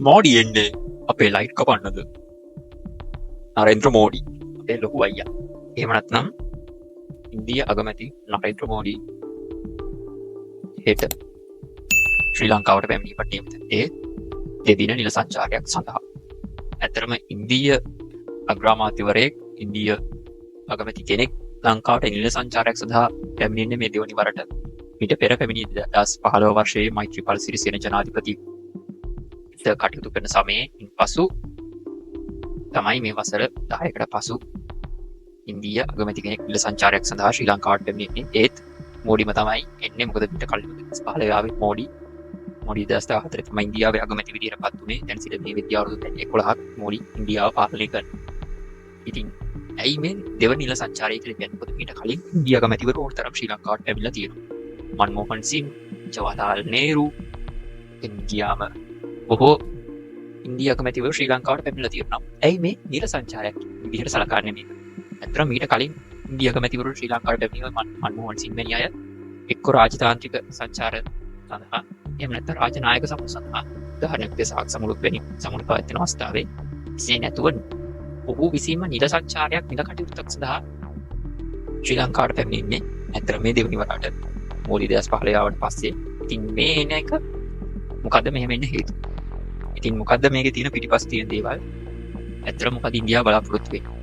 මෝඩි එන්නේ අපේ ලයිට් කපන්නද? නරේන්ද්‍ර මෝඩි අපේ ලොකු අයියා. එහෙම නැත්නම් ඉන්දිය අගමැති නරේන්ද්‍ර මෝඩි හෙට ශ්‍රී ලංකාවට පැමිණීමට නියමිත. ඒ දෙදින නිල සංචාරයක් සඳහා. ඇත්තටම ඉන්දීය අග්‍රාමාත්‍යවරයෙක්, ඉන්දීය අගමැති කෙනෙක් ලංකාවට නිල සංචාරයක් සඳහා පැමිණෙන්නේ මේ දෙවනි වරට. මීට පෙර පැමිණි 2015 වර්ෂයේ මෛත්‍රීපාල සිරිසේන ජනාධිපති කටයුතු කරන සමයේ ඉන්පසු තමයි මේ වසර 10කට පසු ඉන්දීය අගමැති කෙනෙක් නිල සංචාරයක් සඳහා ශ්‍රී ලංකාවට පැමිණෙන්නේ. ඒත් මෝඩිම තමයි එන්නේ. මොකද මීට කලින් 2015 ආවේ මෝඩි. මෝඩි 2014 තමයි ඉන්දියාවේ අගමැති විදියට පත් වුණේ. දැන් සිට මේ වෙද්දී අවුරුදු 11ක් මෝඩි ඉන්දියාව පාලනය කරනවා. ඉතින් ඇයි මේ දෙවන නිල සංචාරය කියලා කියන්නේ? මොකද මීට කලින් ඉන්දියා අගමැතිවරු ඕන තරම් ශ්‍රී ලංකාවට පැමිණලා තියෙනවා. මන්මෝහන් සිං, ජවහර්ලාල් නේරු, එන් ගියාම බොහෝ ඉන්දියා අගමැතිවරු ශ්‍රී ලංකාවට පැමිණලා තියෙනවා. ඇයි මේ නිල සංචාරයක් විදිහට සලකන්නේ මේක? ඇත්තටම මීට කලින් ඉන්දියා අගමැතිවරු ශ්‍රී ලංකාවට පැමිණීම මන්මෝහන් සිං වැනි අය එක්ක රාජතාන්ත්‍රික සංචාර සඳහා, එහෙම නැත්නම් රාජනායක සමුළු සඳහා, උදාහරණයක් විදිහට සාක් සමුළුත් වැනි සමුළු පවත්වන අවස්ථාවේ එසේ නැතුව ඔහු විසින්ම නිල සංචාරයක්, නිල කටයුත්තක් සඳහා ශ්‍රී ලංකාවට පැමිණෙන්නේ ඇත්තටම මේ දෙවනි වරට මෝඩි 2015 ආවට පස්සේ. ඉතින් මේ එන එක මොකද්ද මෙහෙම එන්න හේතුව? ඉතින් මොකද්ද මේකේ තියෙන පිටිපස්ස තියෙන දේවල්? ඇත්තටම මොකද ඉන්දියාව බලාපොරොත්තු වෙන්නේ?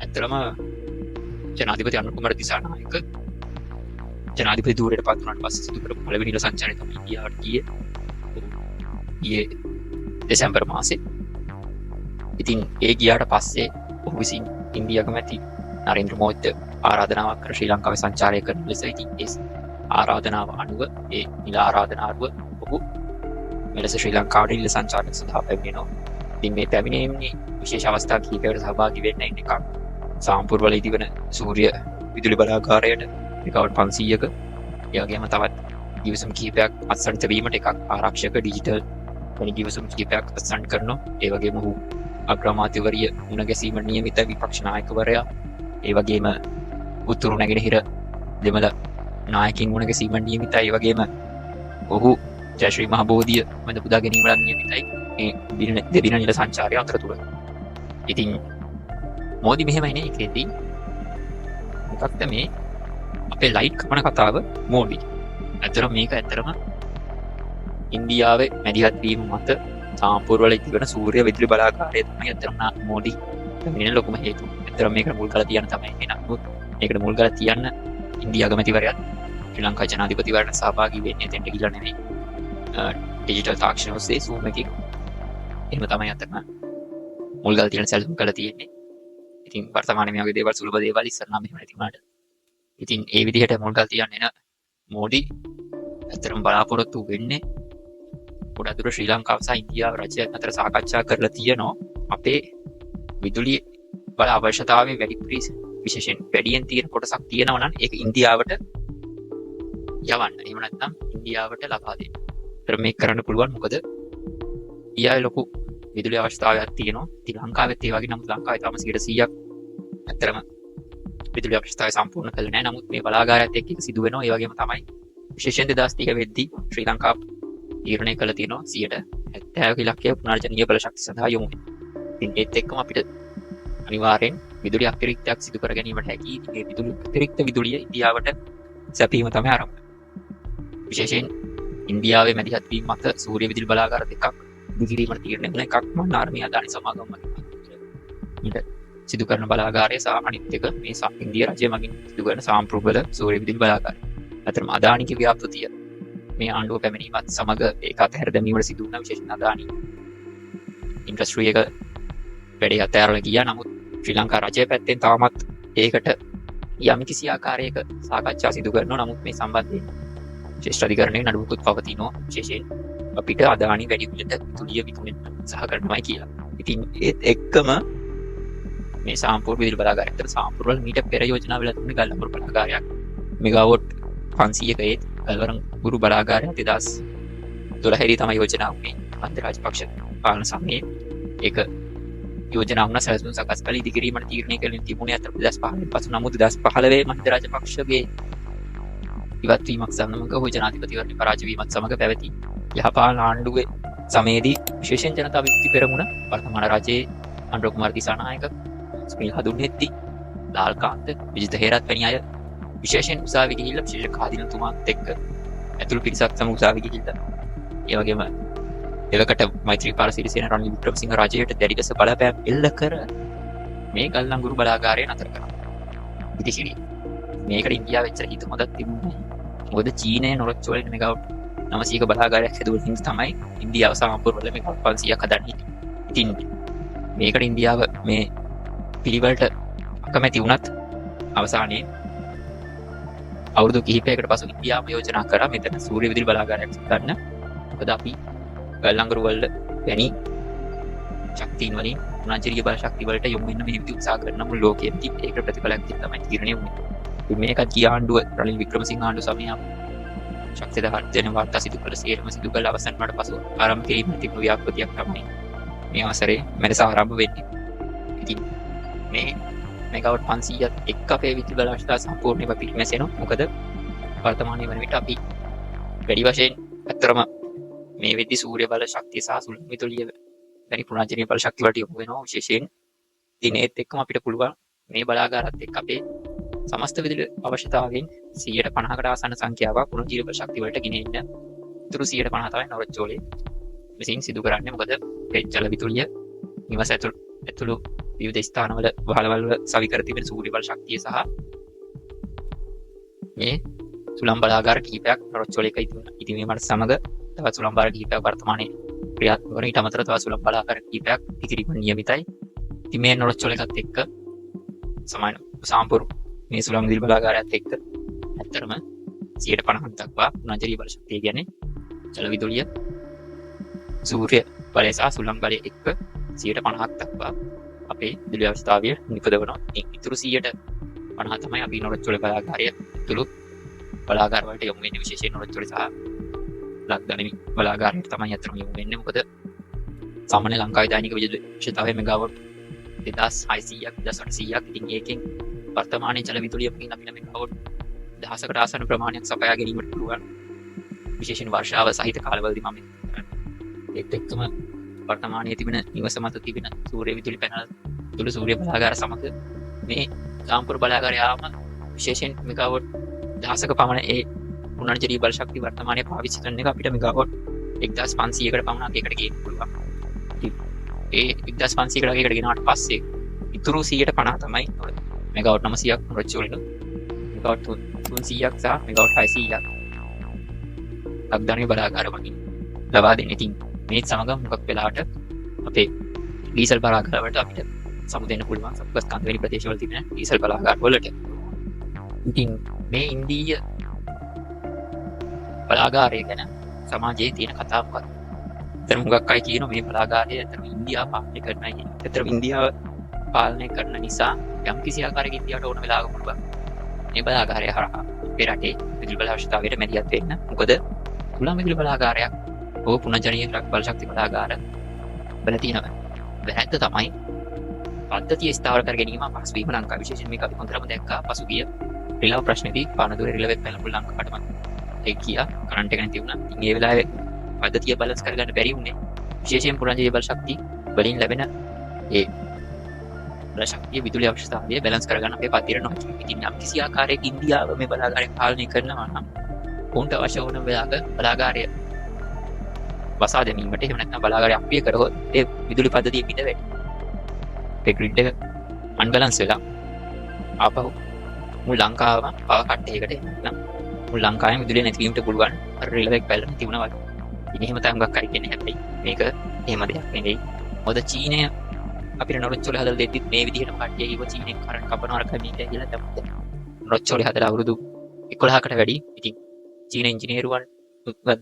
ඇත්තටම ජනාධිපති අනුර කුමාර දිසානායක ජනාධිපති ධූරයට පත් වුණාට පස්සේ සිදු කරපු පළවෙනි නිල සංචාරය තමයි ඉන්දියාවට ගියේ ගියේ දෙසැම්බර් මාසේ. ඉතින් ඒ ගියාට පස්සේ ඔහු විසින් ඉන්දියා අගමැති නරේන්ද්‍ර මෝදිට ආරාධනාවක් කර ශ්‍රී ලංකාවේ සංචාරය කරන ලෙස. ඉතින් ඒ ආරාධනාව අනුව, ඒ නිල ආරාධනාව ඔහු මෙලෙස ශ්‍රී ලංකාවට නිල සංචාරයක් සඳහා පැමිණෙනවා. ඉතින් මේ පැමිණීමේ විශේෂ අවස්ථා කිහිපයකට සහභාගී වෙන්න ඉන්න එකක් සාම්පුර්වල ඉදිවන සූර්ය විදුලි බලාගාරයට මෙගාවට් 500ක, ඒ වගේම තවත් ගිවිසුම් කිහිපයක් අත්සන් තැබීමට එකක් ආරක්ෂක ඩිජිටල් වැනි ගිවිසුම් කිහිපයක් අත්සන් කරනවා. ඒ වගේම ඔහු අග්‍රාමාත්‍යවරිය මුණ ගැසීම නියමිත විපක්ෂ නායකවරයා, ඒ වගේම උතුරු නැගෙනහිර දෙමළ නායකින් මුණ ගැසීම නියමිතයි. ඒ වගේම ඔහු ජයශ්‍රී මහ බෝධිය මැද පුදා ගැනීමට නියමිතයි මේ දෙදින නිල සංචාරය අතරතුර. ඉතින් මෝදි මෙහෙමයි නේ ඒකෙදී මොකක්ද මේ අපේ ලයිට් කපන කතාව මෝඩි. ඇත්තටම මේක ඇත්තටම ඉන්දියාවේ මැදිහත් වීම මත සාම්පූර්වල ඉදිවන සූර්ය විදුලි බලාගාරය තමයි ඇත්තටම මෝඩි පැමිණෙන ලොකුම හේතුව. ඇත්තටම මේකට මුල් කරලා තියන්න තමයි එන්නේ. නමුත් මේකට මුල් කරලා තියන්න ඉන්දියා අගමැතිවරයාත් ශ්‍රී ලංකා ජනාධිපතිවරයාට සහභාගී වෙන්නේ එතෙන්ට ගිහිල්ලා නෙමෙයි. ඩිජිටල් තාක්ෂණ ඔස්සේ Zoom එකකින් එහෙම තමයි ඇත්තටම මුල් ගල් තියෙන සැලසුම් කරලා තියෙන්නේ. ඉතින් වර්තමානයේ මේ වගේ දේවල් සුලභ දේවල්, ඉස්සර නම් එහෙම නැති වුණාට. ඉතින් ඒ විදිහට මුල් ගල් තියන්න එන මෝඩි ඇත්තටම බලාපොරොත්තු වෙන්නේ ගොඩක් දුර ශ්‍රී ලංකාව සහ ඉන්දියාව රජය අතර සාකච්ඡා කරලා තියෙනවා අපේ විදුලි බල අවශ්‍යතාවය වැඩි විශේෂයෙන් වැඩියෙන් තියෙන කොටසක් තියෙනවා නම් ඒක ඉන්දියාවට යවන්න. එහෙම නැත්නම් ඉන්දියාවට ලබා දෙන්න. ඒතර මේක කරන්න පුළුවන්. මොකද ඉන්දියාවේ ලොකු විදුලි අවශ්‍යතාවයක් තියෙනවා. ඉතින් ලංකාවෙත් ඒ වගේ. නමුත් ලංකාවේ තාම 100%ක් ඇත්තටම විදුලි අවශ්‍යතාවය සම්පූර්ණ කරලා නැහැ. නමුත් මේ බලාගාරයත් එක්ක ඒක සිදු වෙනවා. ඒ වගේම තමයි විශේෂයෙන් 2030 වෙද්දී ශ්‍රී ලංකාව තීරණය කළ තියෙනවා 70% ඉලක්කය පුනර්ජනීය බල ශක්ති සඳහා යොමු වෙන්න. ඉතින් ඒත් එක්කම අපිට අනිවාර්යෙන් විදුලි අතිරික්තයක් සිදු කර ගැනීමට හැකි. ඉතින් මේ විදුලි අතිරික්ත විදුලිය ඉන්දියාවට සැපයීම තමයි ආරම්භ. විශේෂයෙන් ඉන්දියාවේ මැදිහත් වීම මත සූර්ය විදුලි බලාගාර දෙකක් ඉදිකිරීමට තීරණය වුණා. එකක් මන්නාරමේ අදානි සමාගම මගින් මීට සිදු කරන බලාගාරය සහ අනිත් එක මේ ඉන්දිය රජය මගින් සිදු කරන සාම්ප්‍රබල සූර්ය විදුලි බලාගාරය. ඇත්තටම අදානිගේ ව්‍යාපෘතිය මේ ආණ්ඩුව පැමිණීමත් සමග ඒක අතහැර දැමීමට සිදු වුණා. විශේෂයෙන් අදානි ඉන්ඩස්ට්‍රි එක වැඩේ අතහැරලා ගියා. නමුත් ශ්‍රී ලංකා රජය පැත්තෙන් තාමත් ඒකට යම්කිසි ආකාරයක සාකච්ඡා සිදු කරනවා. නමුත් මේ සම්බන්ධයෙන් ශ්‍රේෂ්ඨ අධිකරණයේ නඩුවකුත් පවතිනවා. විශේෂයෙන් අපිට අදානි වැඩි මිලට විදුලිය විකුණන්න උත්සාහ කරනවායි කියලා. ඉතින් ඒත් එක්කම මේ සාම්පූර් විදුලි බලාගාරය, ඇත්තට සාම්පූර් වල මීට පෙර යෝජනා වෙලා තිබුණේ ගල්අඹුරු බලාගාරයක් මෙගාවොට් 500ක. ඒත් ගල්වරම් ගුරු බලාගාරයක් 2012 දී තමයි යෝජනා වුණේ මහින්ද රාජපක්ෂ පාලන සමයේ. ඒක යෝජනා වුණා, සැලසුම් සකස් කළ ඉදිකිරීමට තීරණය කරමින් තිබුණේ අතර 2015 පසු. නමුත් 2015 මහින්ද රාජපක්ෂගේ ඉවත් වීමක් සමග ඔහු ජනාධිපතිවරණය පරාජය වීමත් සමග පැවති යහපාලන ආණ්ඩුවේ සමයේදී විශේෂයෙන් ජනතා විමුක්ති පෙරමුණ වර්තමාන රජයේ අනුර කුමාර දිසානායක, සුනිල් හඳුන්හෙත්ති, ලාල්කාන්ත, විජිත හේරත් වැනි අය විශේෂයෙන් උසාවි ගිහිල්ලා විශේෂ කාදිනතුමාත් එක්ක ඇතුළු පිරිසක් සමග උසාවි ගිහිල්ලා ඒ වගේම එවකට මෛත්‍රීපාල සිරිසේන රනිල් වික්‍රමසිංහ රජයට දැඩි ලෙස බලපෑම් එල්ල කර මේ ගල්ලංගුරු බලාගාරය නතර කරා. ඉතින් මේකට ඉන්දියාව එච්චර හිත හොඳක් තිබුණේ නැහැ. මොකද චීනය නොරොච්චෝල වලින් මෙගාවොට් 900ක බලාගාරයක් හැදුව හින්දා තමයි ඉන්දියාව සාම්පුර වල මෙගාවොට් 500ක් හදන්න හිටියේ. ඉතින් මේකට ඉන්දියාව මේ පිළිවෙලට අකමැති වුණත් අවසානයේ අවුරුදු කිහිපයකට පසු ඉන්දියාව යෝජනා කරා මෙතන සූර්ය විදුලි බලාගාරයක් ගන්න. මොකද අපි ගල්ලංගුරු වල වැනි ශක්තීන් වලින් පුනර්ජීවීය බල ශක්ති වලට යොමු වෙන්න මේ විදිහට උත්සාහ කරන මුළු ලෝකෙම ඉතින් ඒකට ප්‍රතිඵලයක් විදිහට තමයි තීරණය වුණේ. ඉතින් මේකත් ගිය ආණ්ඩුව රනිල් වික්‍රමසිංහ ආණ්ඩුව සමය ශක්ති දහර්ජන වාර්තා සිදු කළ සියලුම සිදු කළ අවසන් වුණාට පසු ආරම්භ කිරීමට තිබුණු ව්‍යාපෘතියක් තමයි මේ අවසරේ මැලස ආරම්භ වෙන්නේ. ඉතින් මේ මෙගාවොට් 500ත් එක්ක අපේ විදුලි බල අවශ්‍යතා සම්පූර්ණයෙන්ම පිරිමැසෙනවා. මොකද වර්තමානයේ වන විට අපි වැඩි වශයෙන් ඇත්තටම මේ වෙද්දි සූර්ය බල ශක්තිය සහ සුළං විදුලිය වැනි පුනර්ජනීය බල ශක්ති වලට යොමු වෙනවා විශේෂයෙන්. ඉතින් ඒත් එක්කම අපිට පුළුවන් මේ බලාගාරත් එක්ක අපේ සමස්ත විදුලි අවශ්‍යතාවයෙන් 150කට ආසන්න සංඛ්‍යාවක් පුනර්ජීවී බල ශක්ති වලට ගෙන එන්න. ඉතුරු 150 තමයි නොරොච්චෝලේ විසින් සිදු කරන්නේ. මොකද ඒ ජල විදුලිය නිවස ඇතුළු විවිධ ස්ථානවල වහලවල් වල සවි කර තිබෙන සූර්ය බල ශක්තිය සහ මේ සුළං බලාගාර කිහිපයක් නොරොච්චෝලේ එක ඉතිමීමට සමග තවත් සුළං බලාගාර කිහිපයක් වර්තමානයේ ක්‍රියාත්මක වන ඊට අමතරව තවත් සුළං බලාගාර කිහිපයක් ඉතිකිරීම නියමිතයි. ඉතින් මේ නොරොච්චෝල එකත් එක්ක සමාන සාම්පුරු මේ සුළං විදුලි බලාගාරයත් එක්ක ඇත්තටම 150ක් දක්වා පුනර්ජනීය බල ශක්තිය කියන්නේ ජල විදුලිය, සූර්ය බලය සහ සුළං බලය එක්ක 150ක් දක්වා අපේ විදුලි අවශ්‍යතාවය නිපදවනවා. ඉතින් ඉතුරු 150 තමයි අපි නොරොච්චෝල බලාගාරය ඇතුළු බලාගාර වලට යොමු වෙන්නේ. විශේෂයෙන් නොරොච්චෝල සහ ලක්දනවි බලාගාරයට තමයි ඇත්තටම යොමු වෙන්නේ. මොකද සාමාන්‍ය ලංකාවේ දෛනික විදුලි අවශ්‍යතාවය මෙගාවොට් 2600ක් 2800ක්. ඉතින් ඒකෙන් වර්තමානයේ ජල විදුලිය මගින් අපිට මෙගාවොට් 1000කට ආසන්න ප්‍රමාණයක් සපයා ගැනීමට පුළුවන්. විශේෂයෙන් වර්ෂාව සහිත කාලවලදී මම කරන්නේ. ඒත් එක්කම වර්තමානයේ තිබෙන නිවස මත තිබෙන සූර්ය විදුලි පැනල් තුළ සූර්ය බලාගාර සමග මේ සාම්පුර බලාගාරය ආවම විශේෂයෙන් මෙගාවොට් 1000ක පමණ ඒ පුනර්ජනීය බල ශක්ති වර්තමානයේ පාවිච්චි කරන එක අපිට මෙගාවොට් 1500කට පමණ අගයකට ගේන්න පුළුවන්. ඉතින් ඒ 1500කට අගයකට ගෙනාවට පස්සේ ඉතුරු 150 තමයි මෙගාවොට් 900ක් නොරොච්චෝලෙන් මෙගාවොට් 300ක් සහ මෙගාවොට් 600ක් ලක්ධනය බලාගාර මගින් ලබා දෙන්නේ. ඉතින් මේත් සමග මොකක් වෙලාවට අපේ ඩීසල් බලාගාර වලට අපිට සමු දෙන්න පුළුවන් සප්පස් කන්ද වැනි ප්‍රදේශවල තිබෙන ඩීසල් බලාගාර වලට. ඉතින් මේ ඉන්දීය බලාගාරය ගැන සමාජයේ තියෙන කතාව මොකක්ද? ඇත්තටම හුඟක් අය කියනවා මේ බලාගාරය ඇත්තටම ඉන්දියාව පාලනය කරනයි කියලා. ඇත්තටම ඉන්දියාව පාලනය කරන නිසා යම් කිසි ආකාරයකින් ඉන්දියාවට ඕන වෙලාවක පුළුවන් මේ බලාගාරය හරහා අපේ රටේ විදුලි බල අවශ්‍යතාවයට මැදිහත් වෙන්න. මොකද සුළං විදුලි බලාගාරයක් හෝ පුනර්ජනීය බල ශක්ති බලාගාර වල තියෙන වැරැද්ද තමයි පද්ධතිය ස්ථාවර කර ගැනීම අපහසු වීම ලංකාවේ. විශේෂයෙන් මේක අපි හොඳටම දැක්කා පසුගිය රිලව් ප්‍රශ්නේදී පානදුරේ රිලව් එක පැනපු ලංකාවටම ඒ ගියා, කරන්ට් එක නැති වුණා. ඉතින් ඒ වෙලාවේ පද්ධතිය බැලන්ස් කරගන්න බැරි වුණේ විශේෂයෙන් පුනර්ජනීය බල ශක්ති වලින් ලැබෙන ඒ බල ශක්තිය විදුලි අවශ්‍යතාවය බැලන්ස් කරගන්න අපේ පද්ධතියට නොහැකි. ඉතින් යම් කිසි ආකාරයක ඉන්දියාව මේ බලාගාරය පාලනය කරනවා නම් ඔවුන්ට අවශ්‍ය වුණ වෙලාවක බලාගාරය වසා දැමීමට එහෙම නැත්නම් බලාගාරය අප්‍රිය කරහොත් ඒ විදුලි පද්ධතිය පිට වැටේ. ඒ ග්‍රිඩ් එක අන්බැලන්ස් වෙලා ආපහු මුළු ලංකාවම පවර් කට් එකකට එහෙම නැත්නම් මුළු ලංකාවෙම විදුලිය නැතිවීමට පුළුවන් අර රිලව් එක පැනලා තිබුණා වගේ. ඉතින් එහෙම තමයි හුඟක් අය කියන්නේ. හැබැයි මේක එහෙම දෙයක් නෙවෙයි. මොකද චීනය අපිට නොරොච්චෝලේ හදලා දෙද්දිත් මේ විදිහටම කට්ටිය කිව්වා චීනෙන් කරන්ට් කපනවා අරකයි මේකයි කියලා. දැන් නොරොච්චෝලේ හදලා අවුරුදු 11කට වැඩි. ඉතින් චීන ඉංජිනේරුවන්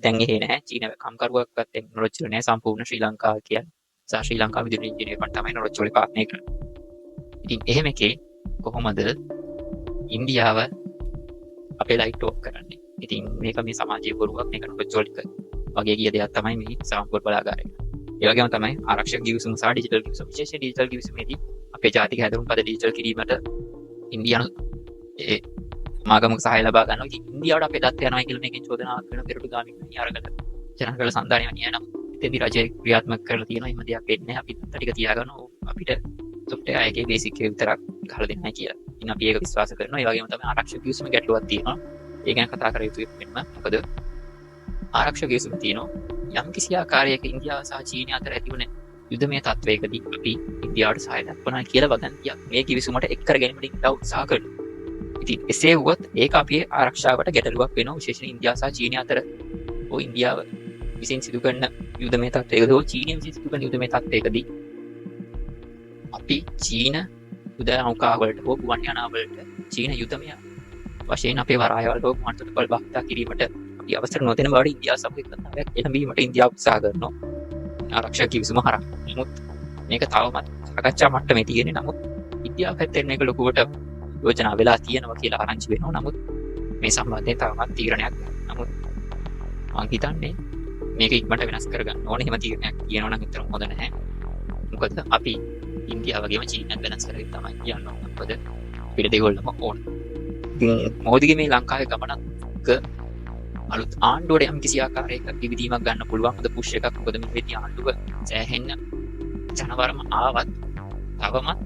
දැන් එහෙ නැහැ. චීන කම්කරුවක්වත් දැන් නොරොච්චෝලේ නැහැ. සම්පූර්ණ ශ්‍රී ලංකාව කියන්නේ සහ ශ්‍රී ලංකා විදුලි ඉංජිනේරුවන් තමයි නොරොච්චෝලේ පාලනය කරන්නේ. ඉතින් එහෙම එකේ කොහොමද ඉන්දියාව අපේ ලයිට් ඔෆ් කරන්නේ? ඉතින් මේක මේ සමාජයේ බොරුවක්. මේක නොරොච්චෝලේ වගේ ගිය දෙයක් තමයි මේ සාම්පුර බලාගාරය. ඒ වගේම තමයි ආරක්ෂක ගිවිසුම සහ ඩිජිටල් ගිවිසුම. විශේෂයෙන් ඩිජිටල් ගිවිසුමේදී අපේ ජාතික හැඳුනුම් පද ඩිජිටල් කිරීමට ඉන්දියානු ඒ සමාගමක සහාය ලබා ගන්නවා. ඉතින් ඉන්දියාවට අපේ දත්ත යනවා කියලා මේකෙන් චෝදනාවක් වෙනවා. පෙරටු ගාමින් අරගල ජනකල සන්ධානය වැනි අය. නම් එතෙන්දි රජය ක්‍රියාත්මක කරලා තියෙනවා. එහෙම දෙයක් වෙන්නේ නැහැ. අපි දත්ත ටික තියාගන්න අපිට සොෆ්ට්වෙයාර් එකේ බේසික් එක විතරක් ගහලා දෙන්නයි කියලා. ඉතින් අපි ඒක විශ්වාස කරනවා. ඒ වගේම තමයි ආරක්ෂක ගිවිසුම ගැටලුවක් තියෙනවා. ඒ ගැන කතා කර යුතුයි වෙනම. මොකද ආරක්ෂක ගිවිසුම තියෙනවා. යම් කිසි ආකාරයක ඉන්දියාව සහ චීනය අතර ඇතිවන යුදමය තත්ත්වයකදී අපි ඉන්දියාවට සහාය දක්වනවා කියලා වදන්තියක් මේ ගිවිසුමට එක් කර ගැනීමට ඉන්දියාව උත්සාහ කරනවා. ඉතින් එසේ වුවත් ඒක අපේ ආරක්ෂාවට ගැටලුවක් වෙනවා. විශේෂයෙන් ඉන්දියාව සහ චීනය අතර හෝ ඉන්දියාව විසින් සිදු කරන යුදමය තත්ත්වයකදී හෝ චීනය විසින් සිදු කරන යුදමය තත්ත්වයකදී අපි චීන යුද නෞකාවලට හෝ ගුවන් යානාවලට චීන යුදමය වශයෙන් අපේ වරායවල හෝ ගුවන් තොටුපළ භාවිතා කිරීමට අපි අවසර නොදෙන බවට ඉන්දියාව සමග එකඟතාවයක් එළඹීමට ඉන්දියාව උත්සාහ කරනවා ආරක්ෂක ගිවිසුම හරහා. නමුත් මේක තවමත් සාකච්ඡා මට්ටමේ තියෙන්නේ. නමුත් ඉන්දියාව පැත්තෙන් මේක ලොකුවට යෝජනා වෙලා තියෙනවා කියලා ආරංචි වෙනවා. නමුත් මේ සම්බන්ධයෙන් තවමත් තීරණයක් නැහැ. නමුත් මං හිතන්නේ මේක ඉක්මනට වෙනස් කරගන්න ඕනේ. එහෙම තීරණයක් තියෙනවා නම් විතරම හොඳ නැහැ. මොකද අපි ඉන්දියාව වගේම චීනයත් වෙනස් කරගෙන තමයි යන්න ඕන. මොකද අපිට දෙගොල්ලම ඕන. ඉතින් මෝදිගේ මේ ලංකාවේ ගමනක් අලුත් ආණ්ඩුවට යම් කිසි ආකාරයක පිවිදීමක් ගන්න පුළුවන් හොඳ පුෂ් එකක්. මොකද මේ වෙද්දී ආණ්ඩුව සෑහෙන්න ජනවරම ආවත් තවමත්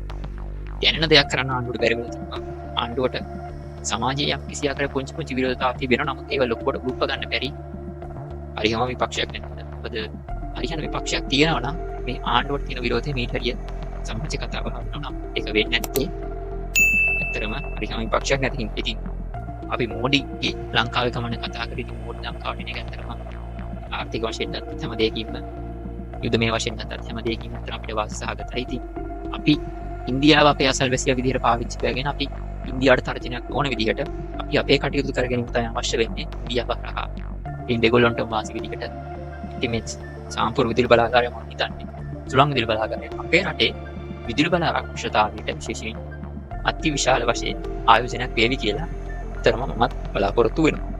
දැනෙන දෙයක් කරන්න ආණ්ඩුවට බැරි වෙලා තියෙනවා. ආණ්ඩුවට සමාජයේ යම් කිසි ආකාරයක පුංචි පුංචි විරෝධතා තිබෙනවා. නමුත් ඒව ලොකුවට උරුප්ප ගන්න බැරි හරියම විපක්ෂයක් නැත්නම්. මොකද හරියන විපක්ෂයක් තියෙනවා නම් මේ ආණ්ඩුවට තියෙන විරෝධය මීට වැඩිය සමාජ කතාව වෙනවා. නම් ඒක වෙන්නේ නැත්තේ ඇත්තටම හරියම විපක්ෂයක් නැති හින්දා. ඉතින් අපි මෝඩිගේ ලංකාවේ ගමන කතා කරේ. ඉතින් මෝඩි ලංකාවට එන එක ඇත්තටම ආර්ථික වශයෙන් ගත්තත් හැම දෙයකින්ම යුදමය වශයෙන් ගත්තත් හැම දෙයකින්ම ඇත්තටම අපිට වාසි සහගතයි. ඉතින් අපි ඉන්දියාව අපේ අසල්වැසියා විදිහට පාවිච්චි කරගෙන අපි ඉන්දියාවට තර්ජනයක් ඕන විදිහට අපි අපේ කටයුතු කර ගැනීම තමයි අවශ්‍ය වෙන්නේ ඉන්දියාව හරහා. ඉතින් දෙගොල්ලන්ටම වාසි විදිහට ඉතින් මේ සාම්පුර විදුලි බලාගාරය මම හිතන්නේ සුළං විදුලි බලාගාරය අපේ රටේ විදුලි බල ආරක්ෂතාවයට විශේෂයෙන් අති විශාල වශයෙන් ආයෝජනයක් වේවි කියලා ඇත්තටම මමත් බලාපොරොත්තු වෙනවා.